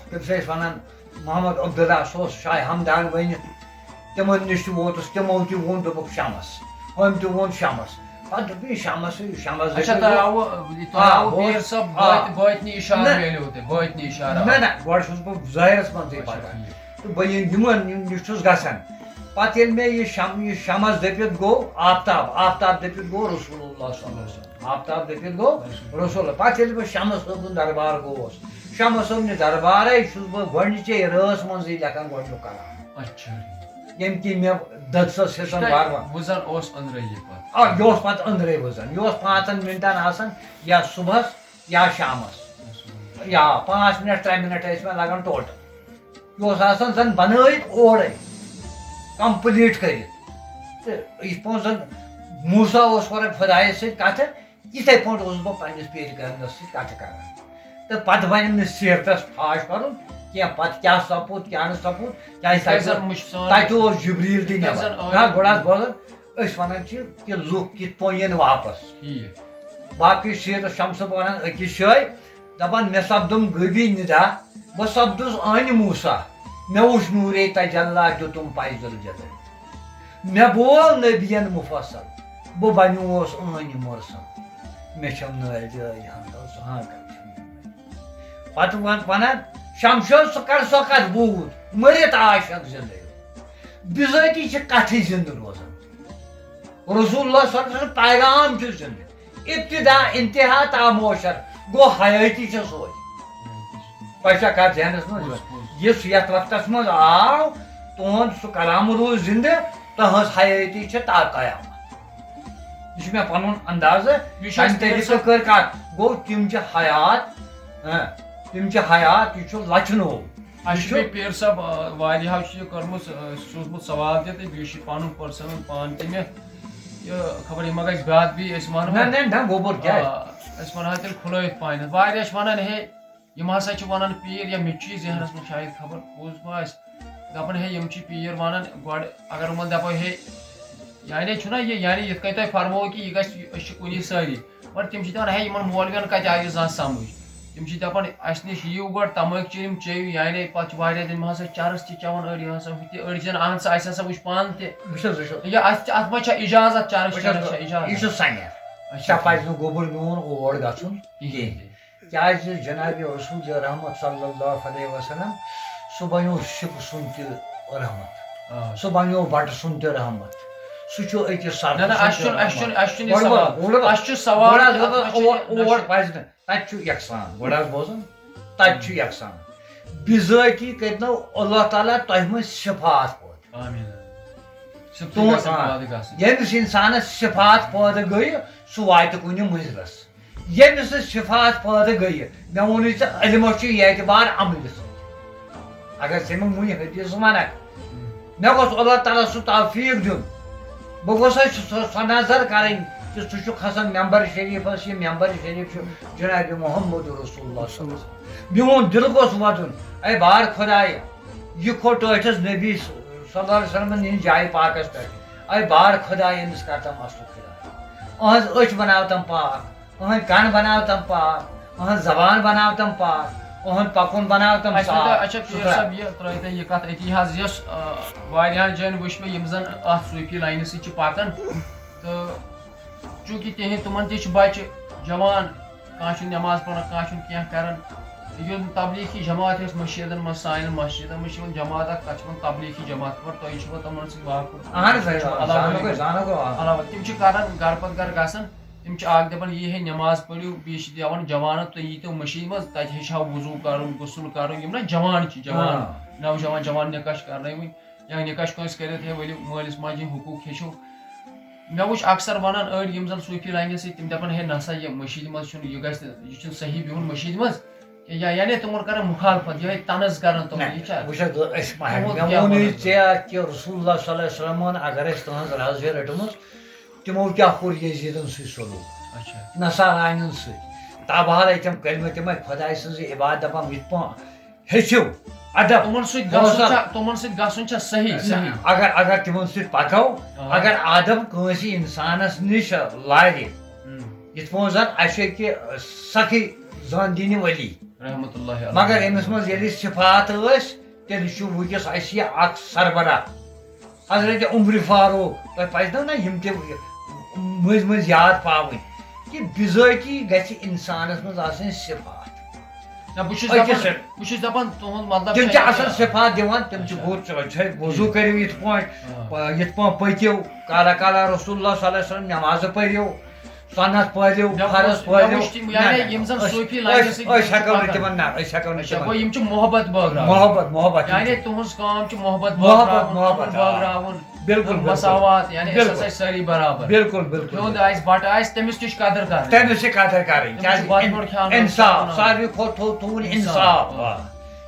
تٔمِس ٲسۍ ونان، محمد عبداللہ، سُہ اوس شاہ ہمدان ؤنِتھ، تِمن نِش تہِ ووتُس، تِمو تہِ ووٚن، دوٚپُکھ، "شمس"، ہُمۍ تہِ ووٚن، "شمس"۔ پتہٕ دوٚپ مےٚ، "شمس، شمس"، اچھا، دٔپِو تۄہہِ گوٚو۔ آوٕ، تۄہہِ آ، آوٕ گوٚو۔ پیٖر صٲب نہ۔ بٲتۍ-، بٲتنی اِشارٕ نہ۔ میلیو تۄہہِ، بٲتنی اِشارٕ نہ، آو۔ نہ، گۄڈٕ چھُس بہٕ ظٲہرس منٛزٕے اچھا، پران۔ ٹھیٖک۔ تہٕ بہٕ ییٚلہِ یِمن نِش چھُس گژھان، پتہٕ ییٚلہِ مےٚ یہِ شم-، یہِ شمس دٔپِتھ گوٚو آفتاب، آفتاب دٔپِتھ گوٚو رسول اللہ صلی اللہ علیہ وسلم۔ آفتاب دٔپِتھ گوٚو رسول۔ پتہٕ ییٚلہِ بہٕ شمس صٲبُن دربار گوس، شمس صٲبنہِ دربارے چھُس بہٕ گۄڈنِچے رٲژ منٛزٕے لیکھان گۄڈنیُک کلام، اچھا۔ ییٚمہِ کِنۍ مےٚ دٔدسَس حصن وارٕ وارٕ۔ وُزن اوس أنٛدرے یہِ پتہٕ۔ آ، یہِ اوس پتہٕ أنٛدرے وُزن، یہِ اوس پانٛژن منٹن آسان، یا صُبحس یا شامس، یا پانٛژھ منٹ ترٛےٚ منٹ ٲسۍ مےٚ لگان ٹوٹل۔ یہِ اوس آسان زن بنٲیِتھ اورے، کمپلیٹ کٔرِتھ۔ تہٕ یِتھ پٲٹھۍ زن موسیٰ اوس کران خۄدایس سۭتۍ کتھٕ، یِتھے پٲٹھۍ اوسُس بہٕ پننِس پیرِ گنگس سۭتۍ کتھٕ کران۔ تہٕ پتہٕ بنیٚم نہٕ سیٖرتس پھاش کرُن کینٛہہ، پتہٕ کیٛاہ سپُد کیٛاہ نہٕ سپُد، کیٛازِ تتہِ اوس، تتہِ اوس جبریل تہِ نٮ۪بر۔ نہ، گۄڈٕ حظ بوز، أسۍ ونان چھِ کہِ لُکھ کِتھ پٲٹھۍ یِن واپس۔ ٹھیٖک۔ باقٕے سیٖرت شمسہٕ ونان أکِس جایہِ، دپان، مےٚ سپدُم غٲبی ندا، بہٕ سپدُس عٲنہِ موسیٰ، مےٚ وُچھ نوٗرے تجلی، دیُتُم پے ذوالجلال۔ مےٚ بول نبین مفصل، بہٕ بنیوس عٲنہِ مرسل، مےٚ چھم نٲلۍ جٲلۍ ہنگل سُہ ہانکل چھم۔ پتہٕ ون-، ونان، شمشو، سُہ کر سۄ کتھ بوٗز، مٔرِتھ عاشق زندے۔ بِذٲتی چھِ کتھٕے زندٕ روزان۔ رسول اللہ صلی اللہ علیہ وسلم پیغام چھُ زندٕ۔ ابتدا انتہا تا موشر گوٚو حیٲتی چھِ سوے۔ تۄہہِ چھا کتھ ذہنس منٛز یِوان؟ یُس یتھ وقتس منٛز آو تُہُنٛد سُہ کلام روٗز زندٕ، تہنٛز حیٲتی چھِ تا قیامت۔ یہِ چھُ مےٚ پنُن اندازٕ۔ یہِ چھُ اَسہِ تمہِ طریٖقہٕ کٔر کتھ، گوٚو تِم چھِ حیات، ہاں، تِم چھِ حیات، یہِ چھُ لچھنوو۔ اَسہِ چھُ بیٚیہِ پیٖر صٲب، آ، واریاہو چھُ یہِ کٔرمٕژ، آ، سوٗزمُت سوال تہِ تہٕ بیٚیہِ چھُ یہِ پَنُن پٔرسنل پان تہِ مےٚ۔ یہِ خبر یہِ ما گژھِ بیٛاکھ بیٚیہِ أسۍ وَنو۔ نہ، نہ، نہ، گوٚبُر کیٛازِ؟ آ، أسۍ وَنہو تیٚلہِ کھُلٲیِتھ پانَس۔ واریاہ چھِ وَنان، ہے، یِم ہسا چھِ وَنان پیٖر، یا مےٚ تہِ چھُ یہِ ذہنَس منٛز شاید خبر پوٚز ما آسہِ۔ دَپان، ہے، یِم چھِ پیٖر وَنان گۄڈٕ، اگر یِمَن دَپو، ہے، یعنی چھُنہ یہِ، یعنی یِتھ کٔنۍ تۄہہِ فرموو کہِ یہِ گژھِ، أسۍ چھِ کُنی سٲری۔ مگر تِم چھِ دَپان، ہے، یِمَن مولوِیَن کَتہِ آیہِ یہِ زانٛہہ سَمٕجھ؟ تِم چھِ دَپان، اَسہِ نِش یِیِو گۄڈٕ، تَمٲکۍ چیٚیِو، یِم چیٚیِو، یعنی پَتہٕ چھِ واریاہ دِن، یِم ہسا چَرٕس تہِ چٮ۪وان، أڑۍ ہسا ہُہ تہِ، أڑۍ چھِنہٕ، اَہَن سا، اَسہِ ہسا وٕچھ پانہٕ تہِ۔ وٕچھ حظ، وٕچھ حظ۔ یہِ اَتھ چھِ، اَتھ ما چھےٚ اِجازت، چَرٕس وٕچھ چٮ۪نَس حظ، چھےٚ اِجازت؟ یہِ چھُ سَنٮ۪ر۔ اچھا۔ ژےٚ پَزِ نہٕ گوٚبُر میون اور گژھُن کِہیٖنۍ تہِ۔ کیٛازِ جناب رسول رحمت صلی اللہ علیہ وسلم، سُہ بنیو شِپ سُنٛد تہِ رحمت، آ۔ سُہ بنیو بٹہٕ سُنٛد تہِ رحمت، سُہ چھُ أکِس سرپہٕ نہ، نہ، سُنٛد اَسہِ تہِ چھُنہٕ، اَسہِ رحمت۔ چھُنہٕ، اَسہِ چھُنہٕ یہِ گۄڈٕ سوال۔ وَن، گۄڈٕ اَسہِ چھُ سوال گۄڈٕ کہِ حظ اَتھ منٛز چھِ اور، نہ اور چھُ پَزِ نہٕ، تَتہِ چھُ یَکسان، گۄڈٕ حظ بوزُن، تَتہِ چھُ یَکسان۔ بِذٲتی کٔرۍ نو اللہ تعالیٰ تۄہہِ منٛز صفات پٲدٕ۔ آمیٖن۔ سُہ تُہُنٛد گژھِ آ۔ پٲدٕ گژھُن۔ ییٚمِس اِنسانَس صفات پٲدٕ گٔیہِ، سُہ واتہِ کُنہِ مٔنزلَس۔ ییٚمِس نہٕ صفات پٲدٕ گٔیہِ، مےٚ ووٚنُے ژےٚ، علمَس چھُ اعتبار عملہِ سۭتۍ۔ اگر ژےٚ مےٚ وُنہِ حدیث وَنکھ، مےٚ گوٚژھ اللہ تعالیٰ سُہ توفیٖق دیُن۔ بہٕ گوٚژھ سۄ، سۄ نظر کَرٕنۍ کہِ سُہ چھُ کھسان ممبر شریٖفَس، یہِ ممبر شریٖف چھُ جناب محمد رسول اللہ صلی اللہ علیہ وسلم۔ میون دِل گوٚژھ وَدُن، اے بار خۄدایہِ، یہِ کھوٚت ٹٲٹھِس نبی صلی اللہ علیہ وسلمَن ہِنٛدِ جایہِ پاکَس پٮ۪ٹھ۔ اے بار خۄدایہِ، أمِس کَر تَم اَصلُک خۄدایہِ۔ أہٕنٛز أچھ بَناو تَم پاک، أہٕنٛدۍ کَن بَناو تَم پاک، أہٕنٛز زبان بَناو تَم پاک، أہُنٛد پَکُن بَناو تَم اَسہِ ؤنۍ تو، صاف اچھا، پیٖر سُتھرا۔ صٲب، یہِ ترٲیِو تُہۍ یہِ کَتھ أتی حظ، یۄس، آ، واریاہَن جایَن وٕچھ مےٚ، یِم زَن اَتھ صوٗفی لاینہِ سۭتۍ چھِ پَکان، تہٕ چوٗنٛکہِ تِہِنٛدۍ، تِمَن تہِ چھِ بَچہِ جوان، کانٛہہ چھُنہٕ نٮ۪ماز پَران، کانٛہہ چھُنہٕ کینٛہہ کَران۔ یِم تبلیغی جماعت یۄس مٔشیٖدَن منٛز، سانٮ۪ن مٔشیٖدَن منٛز چھِ یِوان جماعت اَکھ، تَتھ چھِ وَنان تبلیغی جماعت، مگر تۄہہِ چھُوا تِمَن سۭتۍ واقف؟ اَہَن حظ، تِم چھِوا اَہَن حظ، علاوٕ زانُن گوٚو، گٔمٕتۍ؟ زانُن گوٚو، آ۔ علاوٕ، تِم چھِ کَران گَرٕ پَتہٕ گَرٕ گژھان، تِم چھِ اَکھ دَپان، یی ہے نٮ۪ماز پٔرِو، بیٚیہِ چھِ دِوان جوانَن، تُہۍ ییٖتو مٔشیٖد منٛز، تَتہِ ہیٚچھِ ہاو وضوٗ کَرُن، غسل کَرُن، یِم نہ جوان چھِ، جوان، آ۔ نوجوان جوان نِکاح چھِ کَرنٲومٕتۍ، یا نِکاح چھِ کٲنٛسہِ کٔرِتھ، ہے ؤلِو مٲلِس ماجہِ ہِنٛدۍ حقوٗق ہیٚچھِو۔ مےٚ وٕچھ اکثر وَنان أڑۍ یِم زَن صوٗفی لاینہِ سۭتۍ، تِم دَپان، ہے نہ سا، یہِ مٔشیٖد منٛز چھُنہٕ، یہِ گژھِ نہٕ، یہِ چھُنہٕ صحیح بِہُن مٔشیٖد منٛز کینٛہہ، یا یعنی تِمَن کَران مُخالفت، یِہوٚے طنز کَران تِمَن، یہِ چھا؟ وٕچھ حظ، أسۍ ما ہٮ۪کو، تِمو مےٚ کیٛاہ ووٚنُے وَنان؟ ژےٚ کہِ رسول اللہ صلی اللہ علیہ وسلمن اگر اَسہِ تٕہٕنٛز رَضٲے رٔٹمٕژ، تِمو کیٛاہ کوٚر یزیٖدَن سۭتۍ سلوٗک؟ اچھا۔ نصارانٮ۪ن سۭتۍ۔ تابحال ٲسۍ تِم کلمہٕ تِمے خۄداے سٕنٛزٕے عبادت دپان، یِتھ پٲٹھۍ ہیٚچھِو ادب۔ تِمن سۭتۍ بوزان۔ گژھُن چھا، تِمن سۭتۍ گژھُن چھا صحیح؟ صحیح۔ اگر، اگر تِمن سۭتۍ پکو، آ۔ اگر ادب کٲنٛسہِ انسانس نِش لارِ، ہم۔ یِتھ پٲٹھۍ زن اسہِ چھِ أکہِ سخی زان دینہِ ولی، رحمت اللہ علیہ۔ مگر أمِس منٛز ییٚلہِ صفات ٲسۍ، تیٚلہِ چھُ وٕنکیٚس اسہِ یہِ اکھ سربراہ۔ حضرت عمر فاروق، تۄہہِ پزِ نہ نہ یِم تہِ مٔنٛزۍ مٔنٛزۍ یاد پاوٕنۍ کہِ بِذٲتی گژھِ انسانس منٛز آسٕنۍ صفات۔ نہ، بہٕ چھُس أکِس دپان، سۭتۍ۔ بہٕ چھُس دپان تُہُنٛد مطلب تِم چھا چھِ یہِ اصل کہِ صفات دِوان، تِم چھِ اچھا۔ بُتھ چھُ، چھُ وضوٗ کٔرِو یِتھ پٲٹھۍ، آ۔ پ-، یِتھ پٲٹھۍ پٔکِو، قال قال رسول اللہ صلی اللہ علیہ وسلم، نمازٕ پٔرِو، سنت پٲلِو، مےٚ فرض وُچھ، مےٚ پٲلِو۔ وُچھ تِم، نہ، یعنی نہ، یِم زن أسۍ، صوٗفی لاینہِ أسۍ، سۭتۍ أسۍ چھِ ہٮ۪کو نہٕ پکان۔ تِمن، نہ، أسۍ ہٮ۪کو نہٕ اچھا، تِمن۔ گوٚو یِم چھِ محبت بٲگراوان۔ محبت، محبت چھِ یعنی تِم۔ تُہنٛز کٲم چھِ محبت محبت، بٲگراوُن، محبت، امُن آ۔ بٲگراوُن، بِلکُل، بِلکُل۔ مساوات، یعنی أسۍ بِلکُل۔ ہسا چھِ سٲری برابر۔ بِلکُل، بِلکُل۔ تِہُنٛد آسہِ، بٹہٕ آسہِ، تٔمِس تہِ چھِ قدٕر کرٕنۍ۔ تٔمِس چھِ قدٕر کرٕنۍ، تٔمِس چھِ کیازِ بتہٕ ان-، میوٚنٛڈ کھیٛاوناوُن، انصاف، سۄ ساروی کھۄتہٕ تھوٚد تُہُنٛد انصاف۔ انصاف، آ۔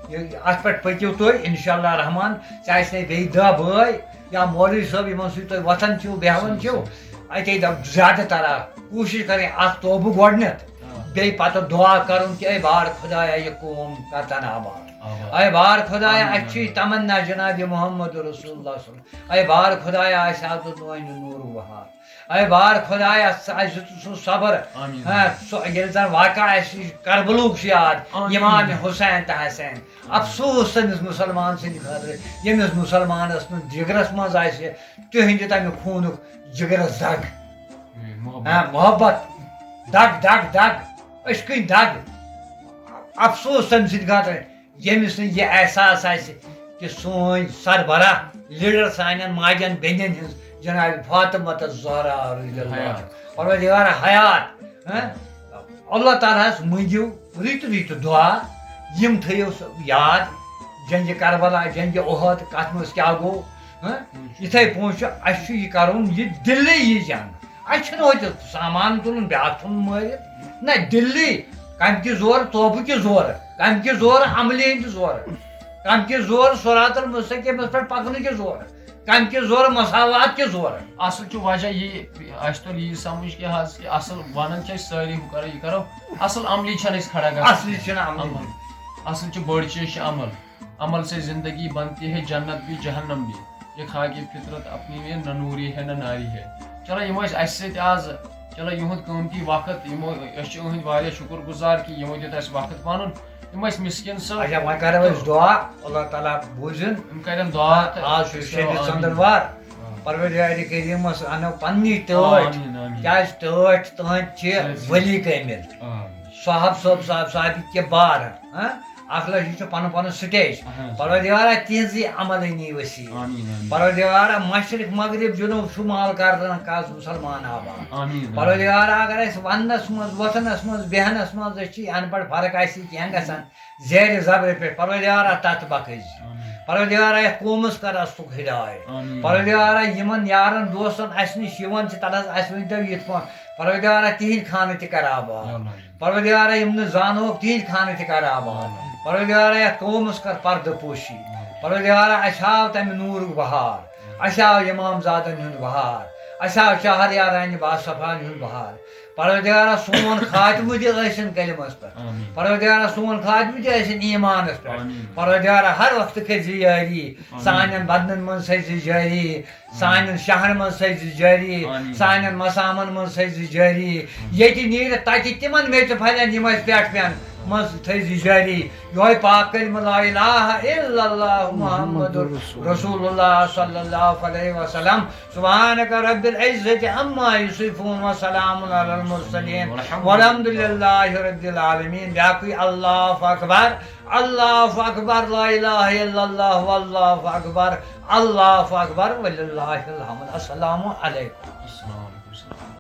یہِ، اتھ پٮ۪ٹھ پٔکِو تُہۍ، انشاءاللہ رحمان، ژےٚ آسہِ نے بیٚیہِ دَہ بٲے یا مولوی صٲب، یِمن سۭتۍ تُہۍ وۄتھان چھِو، بیٚہوان چھِو، اتے دَپ زیادٕ تر آ کوٗشِش کرٕنۍ اتھ توبہٕ گۄڈٕنٮ۪تھ، آ۔ بیٚیہِ پتہٕ دُعا کرُن کہِ اے بار خدایا، یہِ قوم کر تن آباد۔ آباد۔ اے بار خدایا، آمیٖن، اَسہِ چھِ یہِ آمیٖن۔ تمنا جناب محمد رسول اللہ صلی اللہ علیہ وسلم۔ اے بار خدایا، اَسہِ ہاو ژٕ چٲنۍ نوٗرُک بہار۔ اے بار خدایا، ژٕ اَسہِ دیُت سُہ صبر۔ آمیٖن۔ ہاں، سُہ ییٚلہِ زن واقعہ اَسہِ کربلُک چھُ یاد، آمیٖن۔ امام حسین تہٕ حسین۔ افسوس تٔمِس مُسلمان سٕنٛدِ خٲطرٕ، ییٚمِس مُسلمانس نہٕ جگرس منٛز آسہِ تِہنٛدِ تمہِ خوٗنُک جگرس دگ۔ محبت۔ ہاں، محبت۔ دگ، دگ، دگ۔ عشقٕنۍ دگ۔ افسوس تٔمۍ سٕنٛدِ خٲطرٕ، ییٚمِس نہٕ یہِ احساس آسہِ کہِ سٲنۍ سربراہ، لیڈر سانٮ۪ن ماجٮ۪ن بیٚنٮ۪ن ہٕنٛز جناب فاطمہ تہٕ زہرا رضی اللہ عنہا۔ حیات۔ پروردگار حیات۔ ہاں؟ اللہ تعالیٰ ہس مٔنگِو رٕتۍ رٕتۍ دُعا، یِم تھٲیِو سُہ یاد، جنگِ کربلا، جنگِ احد، کتھ منٛز کیٛاہ گوٚو، ہاں؟ یِتھے پٲٹھۍ چھُ، اَسہِ چھُ یہِ کرُن، یہِ دِلٕے یہِ جنگ۔ اَسہِ چھُنہٕ ہوٚتہِ سامان تُلُن، بیٛاکھ ژھُنُن مٲرِتھ۔ نہ، دِلٕے، کمہِ کہِ زورٕ، توبہٕ کہِ زورٕ، کمہِ کہِ زورٕ، عملہِ ہٕنٛدِ زورٕ، کمہِ کہِ زورٕ، صراط المستقیمس پٮ۪ٹھ پکنہٕ کہِ زورٕ۔ کمہِ کہِ زورٕ؟ مساوات کہِ زورٕ۔ اصل چھُ وجہ یی، اَسہِ توٚر یی سمجھ کہِ حظ کہِ اصل ونان چھِ أسۍ سٲری ہُہ کرو، یہِ کرو، اصل عملی چھنہٕ أسۍ کھڑا گژھان۔ اصلی چھِنہٕ عملی۔ عمل۔ اصل چھِ بٔڑ چیٖز چھِ عمل۔ عمل سے زندگی بنتی ہے جنت بھی جہنم بھی۔ یہ خاک فطرت اپنی میں نہ نوری ہے نہ ناری ہے۔ چلو یِم ٲسۍ اَسہِ سۭتۍ آز، چلو یِہُنٛد قۭمتی وقت، یِمو، أسۍ چھِ یِہٕنٛدۍ واریاہ شُکر گُزار کہِ یِمو دیُت اَسہِ وقت پنُن۔ یِم ٲسۍ مِسکیٖن صٲب۔ اچھا، وۄنۍ کرو أسۍ دُعا، اللہ تعالیٰ بوٗزِن۔ یِم کرن دُعا تہٕ آز چھُ أسۍ شیٚیہِ کرو آمیٖن۔ ژٔنٛدٕروار۔ آ۔ پروردگار کریٖمس انو پننی ٹٲٹھۍ۔ آمیٖن، آمیٖن۔ کیازِ ٹٲٹھۍ تُہنٛدۍ چھِ صحیح، صحیح۔ ولی کٲمِل۔ آمیٖن۔ صاحب صٲب، صاحب صاحب کہِ بار، ہاں؟ اکھ لَچھ چھُ پنُن پنُن سٹیج۔ اہن حظ۔ پروردگارا تِہنٛزٕے عملٲنی وسیٖلہٕ۔ آمیٖن، آمیٖن۔ پروردگارا مشرق مغرب جنوب شمال کر کانٛہہ مُسلمان آباد۔ آمیٖن، آمیٖن۔ پروردگارا اگر اَسہِ وننس منٛز، وۄتھنس منٛز، بیہنس منٛز أسۍ چھِ ان پڑھ فرق آسہِ کینٛہہ گژھان، زیرِ زبرِ پٮ۪ٹھ، پروردگارا تتھ بخش۔ آمیٖن۔ پروردگارا یتھ قومس کر اصلُک ہدایت۔ آمیٖن۔ پروردگارا یِمن یارن دوستن اسہِ نِش یِوان چھِ، تتھ حظ اسہِ ؤنۍ تو یِتھ پٲٹھۍ، پروردگارا تِہنٛدۍ خانہٕ تہِ کر آباد۔ آمیٖن۔ پروردگارا یِم نہٕ زانوکھ تِہنٛدۍ خانہٕ تہِ کر آباد۔ آمیٖن۔ پروردگارا یتھ قومس کر پردٕ پوشی۔ آمیٖن۔ پروردگارا اسہِ ہاو تمہِ نوٗرُک بہار۔ آمیٖن۔ اسہِ ہاو امام زادن ہُنٛد بہار۔ اسہِ ہاو شہر یارانہِ باصفان ہُنٛد بہار۔ پروردگارا سون خاتمہٕ تہِ ٲسِن کلمس پٮ۪ٹھ۔ آمیٖن۔ پروردگارا سون خاتمہٕ تہِ ٲسِن ایمانس پٮ۪ٹھ۔ آمیٖن۔ پروردگارا ہر وقتہٕ کٔرۍ زِ یٲری۔ آمیٖن۔ سانٮ۪ن بدنن منٛز تھٲے زِ جٲری۔ آمیٖن۔ سانٮ۪ن شہرن منٛز تھٲے زِ جٲری۔ آمیٖن۔ سانٮ۪ن مسامن منٛز تھٲے زِ جٲری۔ آمیٖن۔ ییٚتہِ نیرِ تتہِ تِمن میٚژِ پھلٮ۪ن یِم اَسہِ پٮ۪ٹھ پٮ۪ن منٛز تھٲے زِ جٲری۔ یہوے پاک کلمہٕ لا الہ الا اللہ محمد رسول اللہ صلی اللہ علیہ وسلم۔ سبحانك رب العزة عما يصفون وسلام على المرسلين والحمد لله رب العالمين۔ بیاکھٕے اللہ اکبر، اللہ اکبر، لا الہ الا اللہ، واللہ اکبر، اللہ اکبر، وللہ الحمد۔ السلام علیکم۔